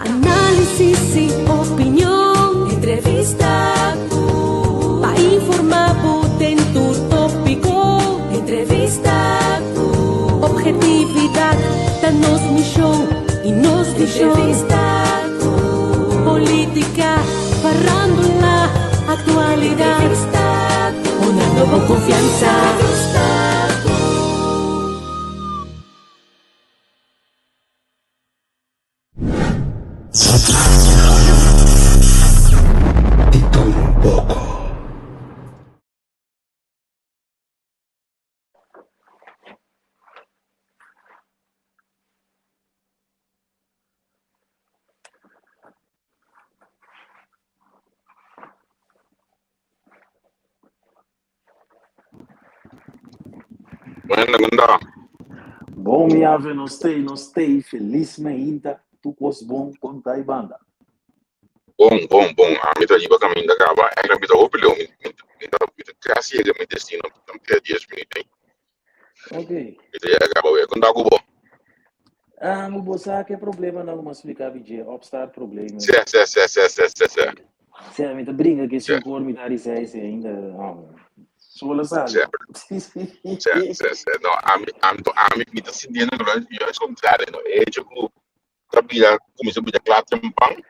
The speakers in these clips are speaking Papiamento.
Análisis i opinion. Entrevista ku. Pa informá bo den tur tópiko. Entrevista ku. Objetividat ta nos mishon i nos vishon. Entrevista ku. Polítika, farándula, aktualidat. Entrevista ku. Honrando bo konfiansa. Entrevista ku. Di tur un poko. Bueno, gunda. Bon mi ave nos tei nos tei felis mainta tu kos bon kon ta e banda. Bon, bon, bon. Ami ta riba kaminda kaba. Eigenlijk mi ta hopi leu. Mi, mi, mi ta, mi ta kasi yega mi destino. Ta mi keda 10 minuut ei. Ok. Mi ta yega kaba wea. Kon ta ku bo? Ah, mi bo sa ke problema nan ku mi a splika bi dje, opstart problemen. Se, se, se, se, se, se, se. Se, mi ta bringa ke Se, sin kor mi ta di seis e ainda. Oh, sola se, sali. se, se, se. No, ami, ami, to, ami, mi ta sintiendo ku lo, yo es contrario, no. E hecho ku ta bira, kuminsa bira kla trempan,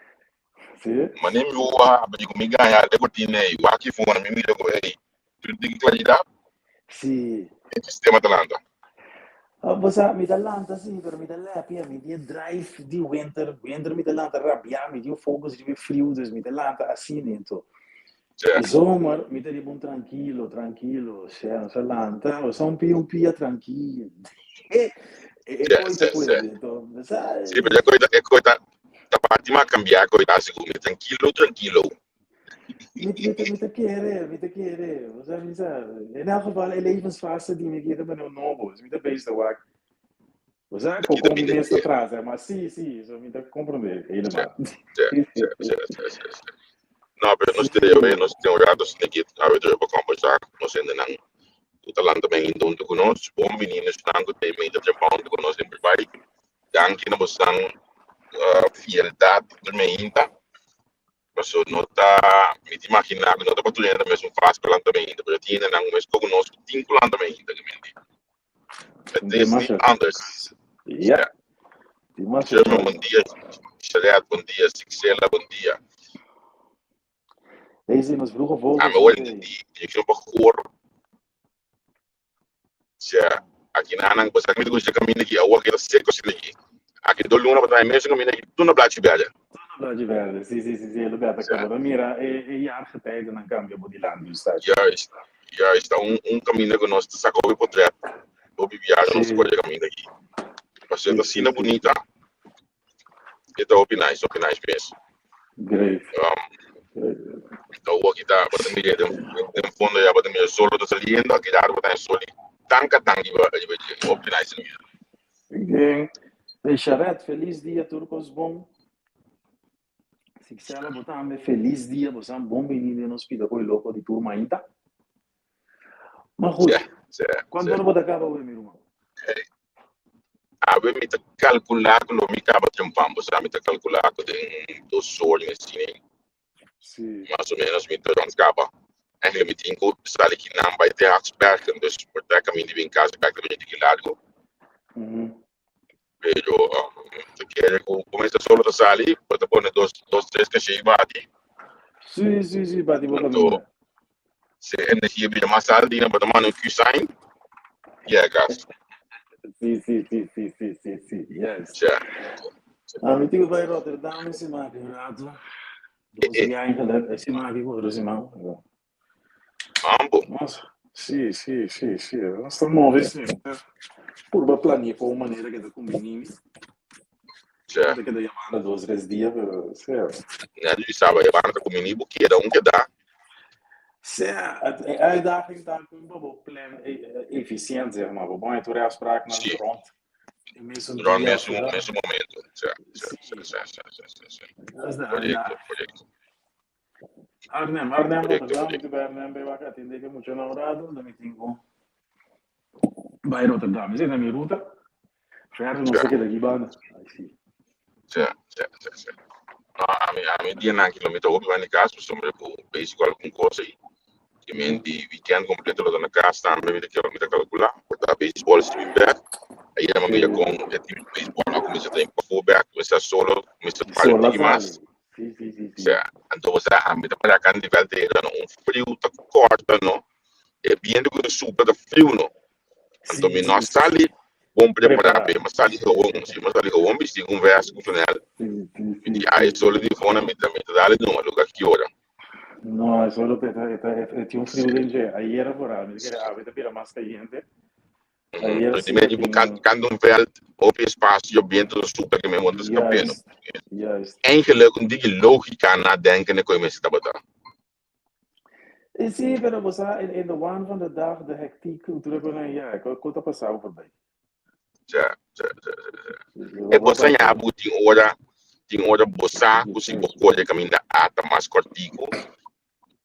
Sí. mane mi wowo habri ku mi gaña de cortina ei, wak i fora, mi mira ku, hey, tur tin klaridat, Sí. e sistema ta lanta. Ah, bo sa, mi ta lanta sí, pero mi ta lepia, mi tin e drive di winter, winter mi ta lanta rabiá, mi tin focus riba e friu, dus mi ta lanta asina ento. Sí. Zomer, mi ta riba un trankilo, trankilo, sea, nos a lanta, o sea, un pia, un pia trankil. E, e Sí, koi ta sí, sí. kuende, ento, bo sa, Sí, pero e koi ta, e koi ta, ta parti mas kambia, koi ta hasi ku mi trankilo, tranquilo. Mi, mi, ta, mi ta kere, mi ta kere. O sea, mi sa, in elk geval, e levensfase di mi kita ben nobo, dus mi ta bezig te wak. O sea, Kita ko mi bida mes ta e. tras, maar sí, sí, so mi ta comprende Sí, helemaal. sí, sí, sí, sí, sí, sí. No, pero nos te we, nos tin un rato sin aquí, a ver, pa conversar, nos hendenan ku ta lanta ben indo hunto ku nos, bon bini esnan ku te meita trempa hunto ku nos den bai. Danki na bosnan fieldad tur meinta. Paso no ta, mi ta imaginá ku no ta pa tur hende mesun fásil pa lanta meinta, pero tin hendenan ku mes ku nos ku tin ku lanta meinta, ke menti. Het is niet Demasiado. anders. Ja, Ja. demasiado Sherman, bon keuze. dia. Sharet, bon dia. Sixela, bon dia. Deze nos vroege A vogels mi word niet, di direkshon pa Goor. Sea, aki na nan, pues aki mi ta gusta kaminda aki, awor ki ta seko asina aki. Aki do luna pa traha e mesun kaminda aki, tur na blachi berde. Blachi berde, si, si, si, si, lo berde Sea, kaba. Mira, e, e jaargetijden dan cambia bo dilanti, dus dat. juist, juist, ta un, un kaminda ku nos ta saka hopi potret, hopi biaha nos ta Si, kore e kaminda aki. Pasobra si, ta si, asina si. bunita, e ta hopi nice, hopi nice mes. Great. Um, Great. awor aki ta, bo ta mira den, den fondo ya, bo ta mira sol ta saliendo, aki daar bo ta sol tanka tanki riba, riba dje, hopi nice mira. Bien. Hey, Sharet, feliz dia, tur kos bon. Sixela, bo tambe feliz dia, bo san bon bini den nos pida koi loko di tur mainta. Maar goed, Sè, sè, cuanto sè. ora bo ta caba we, mi ruman? Awe mi ta kalkulá ku lo mi kaba trempan, bo sa mi ta kalkulá ku den dos or mi asina Sí. mas o menos mi ta rond kaba. Eigenlijk mi tin ku sali kinan bai te Haaksbergen, dus por ta kaminda di bin kas bèk ta bin un tiki largu. Pero ta kere ku kuminsá solo ta sali, bo ta pone dos, dos, tres kashei bati. Sí, sí, sí, bati bo Anto kaminda. si e energia bira mas alto, bo ta manda un Q-sign i a gas. Sí, sí, sí, sí, sí, sí, sí, yes. Sja. Ah, mi tin ku bai Rotterdam e siman aki un rato. Dos dia eigenlijk, e siman aki ku otro siman. Mambo. Nos, sí, sí, sí, sí. Nos ta move sí. Purba planear pa un manera que ta conveni mi. Sja. Ta keda yamando dos, tres dia, pero sí. Net di saba e banda ta conveni bo keda un keda. Sea, e uitdaging ta con pa bo plan eficiënt, zeg maar. Bo bon tur e afspraaknan rond e mesun Rond dia of mesun, zo. mesun momento. Sja, sja, Sí. sja, sja, sja, sja, sja. Dat is de Correcto, uitdaging. correcto. Arnhem, Arnhem, Correcto, Rotterdam. correcto. Mi bij Arnhem bij wakker. Atende ik mucho enamorado. Dan mi tingo bij Rotterdam. Is dit mijn route? Verder nog Ja. zeker dat ik baan. Ai, sí. Ja, ja. Sí, sí, sí. No, ami dianan aki lo mi ta hopi banda di kas pasobra ku basic algun kos ei. Ke men di weekend kompleto lo ta na kas tambe mi ta kere mi ta kalkulá. Por ta baseball si bin bèk. Ayera mi a mira kon e team di baseball a kuminsá train pafó bèk, kuminsá solo, kuminsá pali un Solo tiki mas. sali. Sí, sí, sí, sí. Sea, anto bo sa ami ta para kan di vèlt era no un friu ta kòrta no. E bientu ku ta supla ta friu no. Anto mi no a sali bon prepará Prepará. p'e, mi a sali gewoon, si mi a sali gewoon bistí ku un vèst ku flanèl. Sí, sí, Mi sí, di, ah, e sí. solo di fona mi ta dale numa luga ki ora. No, e solo te ta, e ta, e tin un friu Sí. den dje. Ayera vooral, mi ta kere awe ta bira mas kayente. Ayera Pero sí di a mi tin kan un. kanta un vèlt, hopi espasio, bientu ta supla ke mi bo ta skap'é no. Juist, juist. Eigenlijk un diki lógika nadenken e koe mester tabata. E sí, pero bo sa, in de waan van de dag, de hectiek, tur e konan, ja, ko ta pasá voorbij. Ja, ja, ja, ja, ja. E bo sa ya bo tin ora, tin ora bo sa ku si bo kore kaminda A ta mas kòrtiku,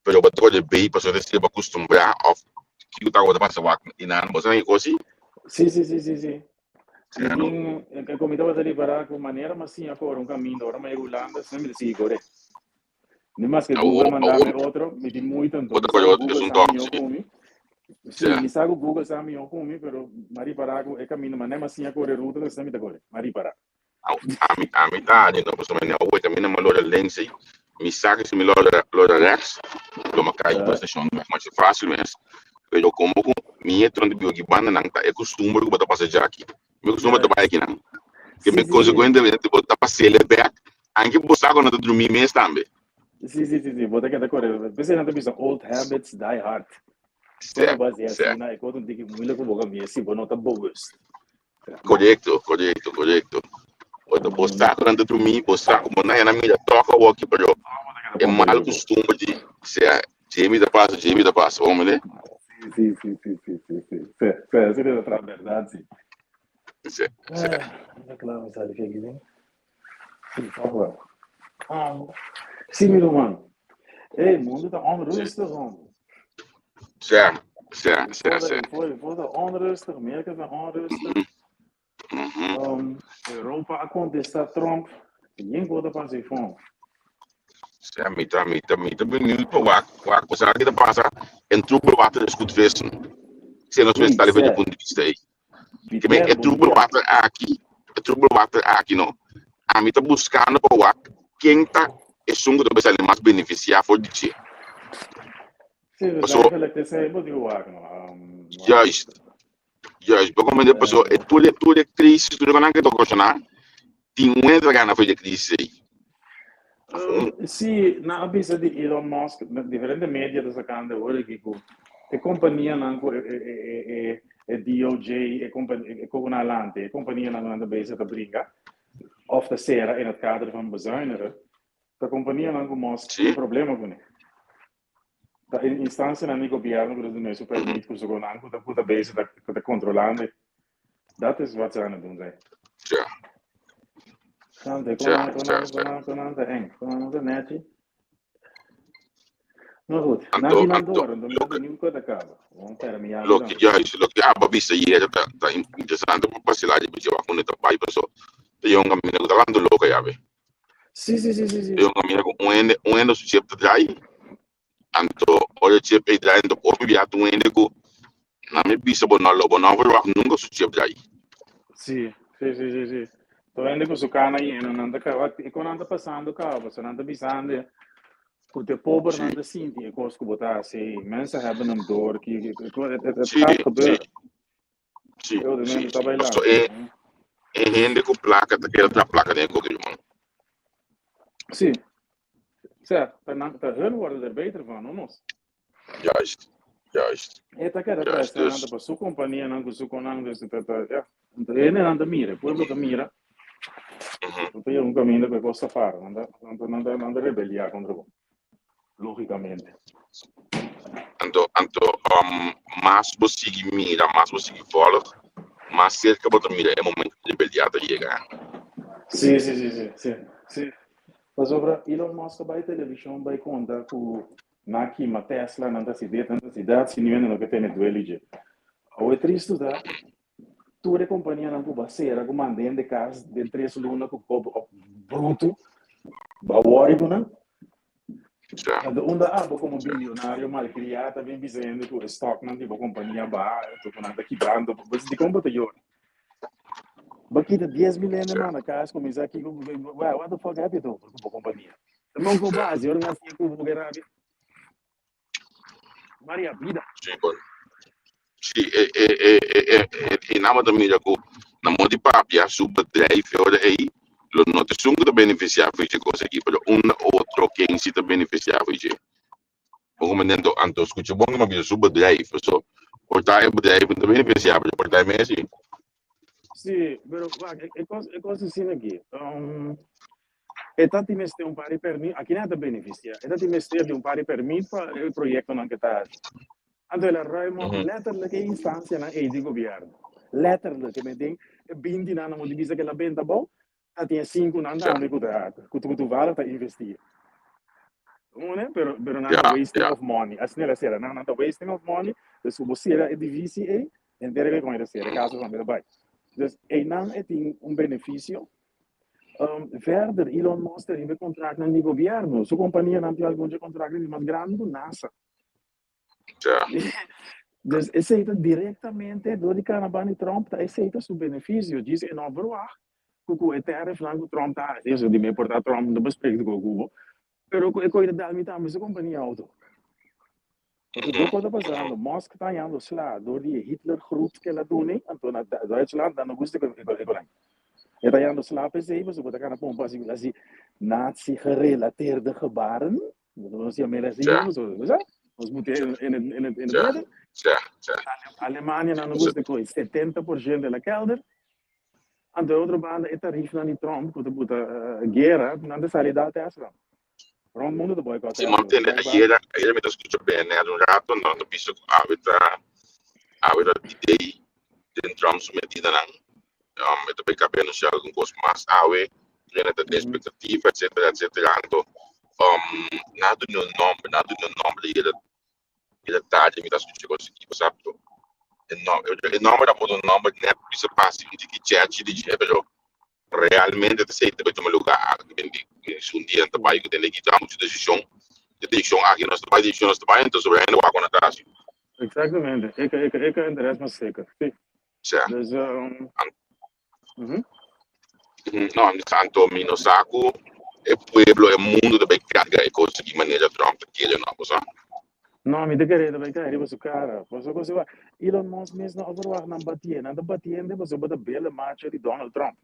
pero bo ta kore B pasobra ta bo akustumbrá òf kiko ta tabata pasa wak i nan, bo sa nan e kos si? Sí, sí, sí, sí, sí. Mi Ja, no. tin, e ku mi tabata ripará ku manera mi a siña kore un kaminda ora mi a yega Hulanda, asina mi ta sigui kore. Ni maske Google Awor, manda mi awor, otro, mi tin muy tanto. bo ta Mi sa kore ku otro Google esun sa tòg, mihó sí. ku mi. Sí, Ja. mi sa ku Google sa mihó ku mi, pero m'a ripará ku e kaminda manera m'a siña kore ruta, asina mi ta kore. M'a ripará. Ami, ami ta adi no, pasobra mi a weta mi na ma lora links ei. Mi sa ku si mi lora, lora rechts, lo mi a kai pa stashon masha fásil mes. Pero komo ku mi e tron di biba aki banda nan ta e kustumber ku bo ta pasa djaki. Mi kustumber ta bai aki nan. Ke mi Sí, sí, sí. konsekuentemente bo ta pas'el bèk, anke bo sa ku no ta drumí mes tambe. Sí, sí, sí, sí. Bo ta keda kore. P'esei nan ta bisa old habits die hard. Sè, Ora bo hasi sè. asina, e kos un tiki moeilijk pa bo kambia si bo no ta bewust. Korekto, korekto, korekto. Bo ta bo sa ku nan ta drumí, bo sa ku bo na hende a mira tòg awoki, pero e mal kustumber di sea Jamie ta pasa, Jamie ta pasa, bo mende? Sí, sí, sí, sí, sí, sí. Sí, sí, esei ta tra bèrdat, sí. Sí, sí. Ah, kla mi sali fia aki. Sí, tòg wèl. Sí, mi ruman. Ey, mundu ta onrustig, hòmber. Sí, sí, sí, sí. Voor de onrustig, Merka ta onrustig. Europa a contesta Trump, yen kos ta pasa ei fon. Sí, mi ta, mi ta, mi ta benieuwd pa wak, wak, pues aki ta pasa, en troebel water is goed vissen. Si nos mester tali van je punt di vista ei. Ke men e troebel water aki, e troebel water aki no, ami ta buscando pa wak ken ta esun ku ta bai sali mas beneficia for di dje. Sí, dus Paso, eigenlijk is hij moet wak no. Juist, juist, bo comprende paso e tur e tur e crisis tur e konan ke ta ocasiona, tin un hende ta gana for di e crisis ei. Sí, nan a bisa di Elon Musk, diferente media ta sacando awor aki cu e companianan cu e e DOJ, e compania e cu nan alante, e companianan cu nan ta bezig ta bringa of ta cera in het kader van bezuinigen, ta companianan cu Musk tin problema cune. Ta e instancianan di gobierno cu ta duna su permit cu su nan cu ta cu ta bezig ta cu ta controlando. Dat is wat ze aan het doen zijn. Ja. Tante, kon Ja, nan, kon ja, nan, ja. kon nan, kon nan ta eng. Kon nan ta netji. Maar goed, na Anto, die man anto, door, dan loke, mi nieuw ta kaba. Want verder mi yabi loke, dan. juist, loke aba bisa yera ta, ta interesante pa pasela di bichi wak ta bai paso. Ta yonga mina ku ta lando loka yabe. Sí, sí, sí, sí, sí. Ta yonga mina ku un hende, un hende su chip ta draai. Anto, ora e chip ei draai, anto hopi bia ta un hende ku na mi bisa bo no lo bo no verwacht nunca su chip draai. Sí, sí, sí, sí, sí. Tur hende ku su kana yena, nan ta kaba, e kon nan ta pasando kaba, so nan ta bisando ku te pobernan ta sinti e kos ku bo ta hasi. Mensen hebben hem door, ki, ki, ki, het, het, het Sí, gaat sí, gebeuren. sí, Yo, de sí, mensen ta sí. bailando. Paso e, e hende ku plaka ta keda tra plaka den e koki, ruman. Sí. Sea, ta nan, ta hun worden er beter van, no nos. Juist, juist. E ta keda Juist, presta nan dus. ta pa su compania nan ku su konan, dus ta, ta, ja. Anto e nan ta mira, e pueblo ta mira. Nan ta yega un caminda ku e kos ta fara, nan ta, nan ta, nan ta, nan ta rebelia kontra bo. Logicamente. Anto, anto, um, mas bo sigui mira, mas bo sigui volg, mas cerca bo ta mira e momento di rebeldia ta yega. Sí, sí, sí, sí, sí, sí. Pasobra Elon Musk a bai televishon bai konta ku nan a kima Tesla, nan ta hasi dit, nan ta hasi dat, si niun hende no ke tene duel di dje. Awe e tristu ta, tur e kompanianan ku bo a sera, ku manda hende kas den tres luna ku kob Bruto. Ba worry ku nan. Anto unda abo komo bilionario malkriá ta bin bisa hende ku e stocknan di bo kompania baha anto ku nan ta kibrando bo. Dikon bo ta yora? Bo kita 10.000 hende manda kas kuminsá kiko what the fuck happy to ku bo kompania? Ta mon ku base ora nan siña ku bo ke rabia. Maria bida. Sí, bon. Sí, e, e, e, e, e, e, e nama ta mira ku na mo di papia su bedrijf e ora ei lo no te sun ku ta beneficiá for dje kos aki, pero un otro ken si ta beneficiá for dje. Bo komprende? Anto skucha bon ku mi a bisa su bedrijf, so por ta e bedrijf no ta beneficiá, pero por ta e mes si. Sí, pero wak, e, e kos, e kos asina aki. Um, e ta tin mester un par di permit, aki nan ta beneficia. E ta tin mester di un par di permit pa e proyectonan ke ta haci. Anto el a ruim op letterlijk e instancianan ei di gobierno. Letterlijk, e meten e binti nan nan moet bisa ke el a benta abou, ta tin e sinku nan tambe ku ta ku toevallig ta investi. Une, pero pero nan ta wasting of money. Asina el a sera, nan ta wasting of money, dus ku bo sera e divisi ei, henter e kon ta sera, e kaso tambe ta bai. Dus einan e tin un beneficio. Verder, Elon Musk ta riba e contractnan di gobierno. Su companianan tin algun dje contractnan di mas grandi ku NASA. Dus esei ta directamente door di cana banda di Trump, ta esei ta su beneficio. Djis e no verwacht cu cu e tariffnan cu Trump ta haci, eso di me por ta Trump no bespreekt cu Cuba, pero cu e coy ta dal mi tambe su compania auto. Pasobra loke ta pasando, Musk ta hañando sla door di e Hitler groet cu el a dune, anto na Duitsland nan no gusta e conan. E ta hañando sla p'esei pasobra bo ta cana pompa asi nazi gerelateerde gebaren. Nos yama el así, nos sa? Nos mete in het, in het, in het midden. Alemania nan no gusta koe 70% de la kelder. Aan de otro banda e tariefnan di Trump ku ta buta guera, nan ta sali dal Tesla. Rond mundo ta boycott Sí, Tesla. man tende ayer, ayer mi ta escucha BNR un rato, nan ta bisa ku awe ta awe ta D-Day den Trump su medidanan. E ta bay cabe anuncia algun cos mas awe, rena ta den expectativa, etcetera, etcetera. Anto, nan a duna un nomber, nan a duna un nomber y e tarde mi ta scucha cos aki, bo sa, pero e nomber, e nomber ta por un nomber net bisa pasi un tiki chechi di dje, pero realmente ta esey ta bay tuma lugar aki den di un dia nan ta bay cu tende kita mucho decision, e direccion aki nos ta bay, direccion nos ta bay, entonces sobre hende wak cu nan ta haci. Exactamente, e ka, e ka, e ka interes mas zeker, si. Sea. Dus, um, No, anto mi no sa ku e pueblo, e mundo ta bai carga e kos di manera Trump ta kere no, bo sa? No, mi ta kere ta bai kai riba su kara. Pasobra ku si Elon Musk mes no a verwacht nan batié. Nan ta batiendo pasobra ta bele macho di Donald Trump.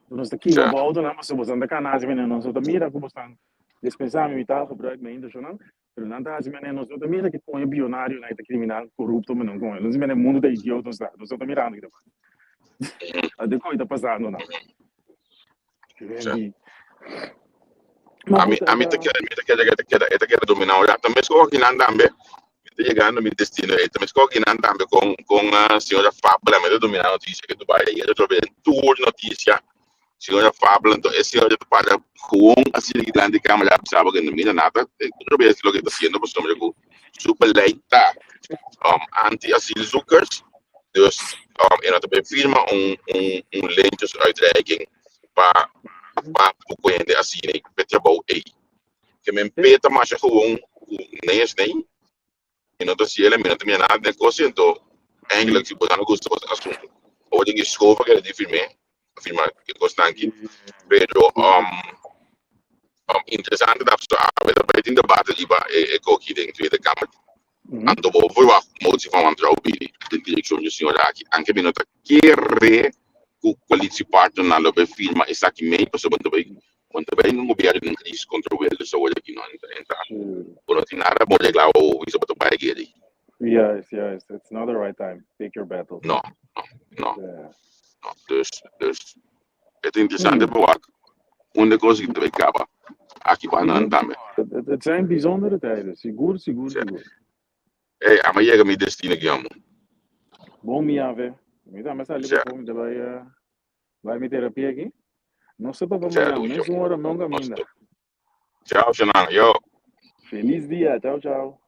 Nos ta kima bo autonan pasobra boso ta kana hasi manera nos no ta mira ku bo stan dispensá mi mi taalgebruik mi intenshonal. Pero nan ta hasi manera nos no ta mira ki koño bionarionan ta kriminal korupto men koño. Nos mira mundu ta idioto nos ta. Nos no ta mirando ki ta pasa. Ate koe ta pasando nan. Sí. Ami, ami ta kere, mi ta kere, ta keda, e ta keda dominá un rato. Mes ku kinan tambe, mi ta yegando mi destino ei. Mes ku kinan tambe kon kon señora Fabla mi ta dominá notisia ke Dubai ayer otro bes tur notisia. Señora Fabla, entonces e señora ta para gewoon asina aki dilanti camera a bisa bo que no mira nada, otro bes lo que ta haciendo pasobra cu su beleid ta anti-asielzoekers, dus e no ta bay firma un un un lintjesuitreiking pa pa poco hende asina pe trabou ey. Ke men pe ta masha gewoon cu nee es nee, mi no ta cielo, mi no ta mira nada den cos ento eigenlijk si bo no gusta bo asunto bo tin ki schofa keda di firme firma e cosnan aki pero interesante ta pasobra awe ta bay tin debate riba e koki den Tweede Kamer anto bo verwacht motie van wantrouwen bini den direccion di e señor aki anke mi no ta kere cu coalitiepartnernan lo bay firma esaki mey pasobra bo ta bay Bo ta bay un gobierno den crisis contra Wilders awor aki no entra. Bo no tin nada bon regla o bisa bo ta bay geri. Juist, juist. It's not the right time. Pick your battles. No, no, no. No. Dus, dus, het interesante pa wak unda cos aki ta bay caba aki banda nan tambe. Het zijn bijzondere tijden. Sigur, sigur, sigur. Hey, ama yega mi destino aki amo. Bon mi ave. Mi tambe sali pa mi ta bay Bai mi terapia aki. Nos ta topa mañan, mesun ora, no caminda. Chao, Shanan. Yo. Feliz dia. Chao, chao.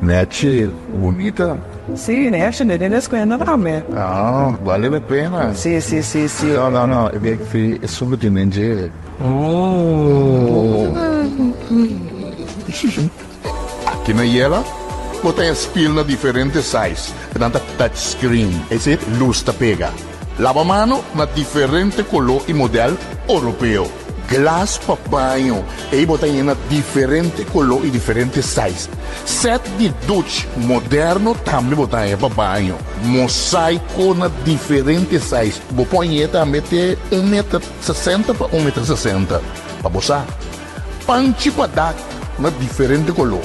Nechi, bunita. Sí, ne den descuento tambe. Ah, vale la pena. Sí, sí, sí, sí. No, no, no, e bek fi e solo tin den dje. Oh. Aki na Yela, bo ta spil na diferente size. Nan ta touch screen, es decir, luz ta pega. Lava mano na diferente color y model europeo. Glas pa baño, ey bo ta na diferente color y diferente size. Set di douche moderno tambe bo ta pa baño. Mosaico na diferente size. Bo por tambe te 1 meter 60 pa 1 meter 60. Pa bo sa. Panchi pa dak na diferente color.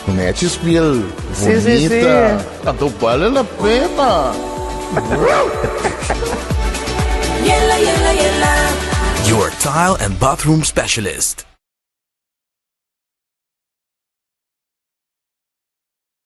Match spiel, Sí. bonita. Tanto vale la pena. Yela, yela, yela. Your tile and bathroom specialist.